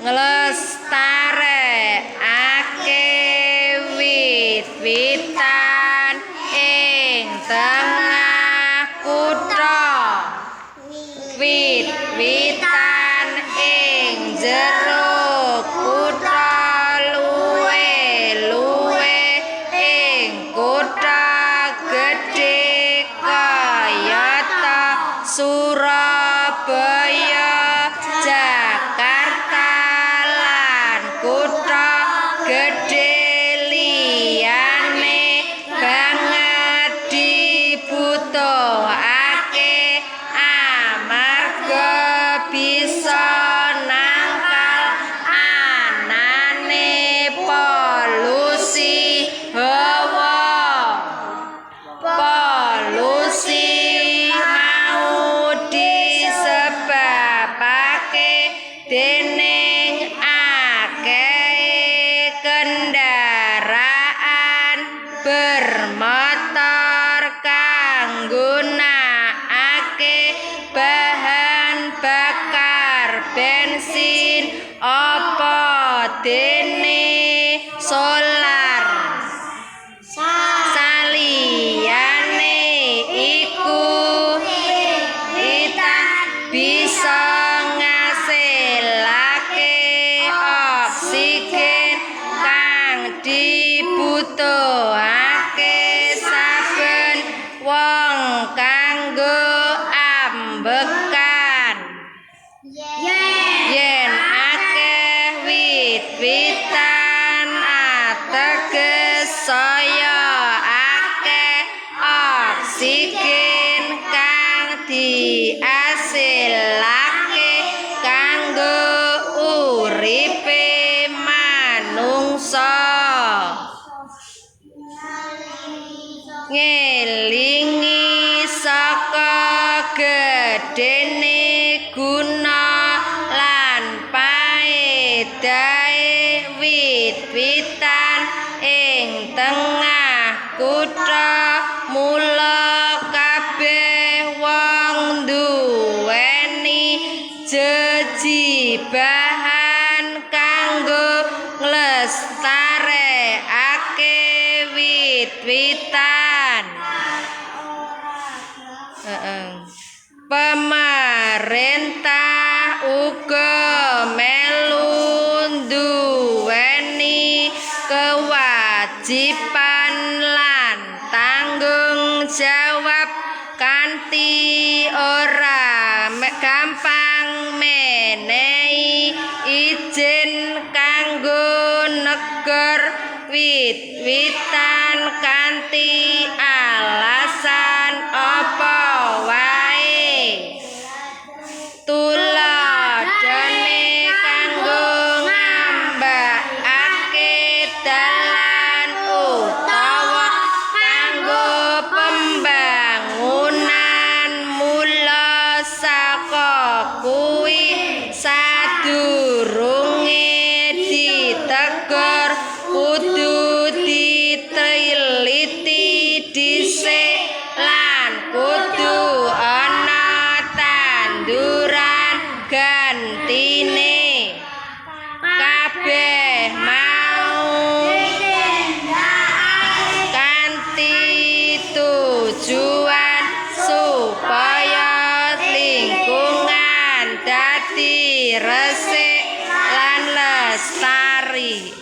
nglestarekake wit-witan ing tengah kutha. Wit-witan ing jero kutha luwih-luwih ing kutha gedhe kayata Surabaya, Jakarta lan kutha gedhe liyane banget dibutuhake amarga bisa nangkal anane polusi hawa. Polusi mau disebabake dening akehe kendaraan bermotor kang nggunakake bahan bakar bensin apa dene solar. Saliyane iku, witan bisa ngasilake oksigen kang dibutuhake saben wong kanggo ambekan. Yen akeh wit-witan, ateges saya akeh oksigen kang diasilake kanggo uripe manungsa. Ngelingi saka gedhene guna lan paedahe wit-witan ing tengah kutha, mula kabeh wong nduweni jejibahan kanggo nglestarekake wit-witan. Heeh. Pemerintah uga melu nduweni kewajiban lan tanggung jawab kanthi ora gampang menehi ijin kanggo negor wit-witan kanthi alasan apa wae. Tuladhane kanggo ngambakake dalan utawa kanggo pembangunan. Mula saka kuwi, sadurunge ditegor kudu diteliti dhisik lan kudu ana tanduran gantine. Kabeh mau kanthi tujuan supaya lingkungan dadi resik lan lestari.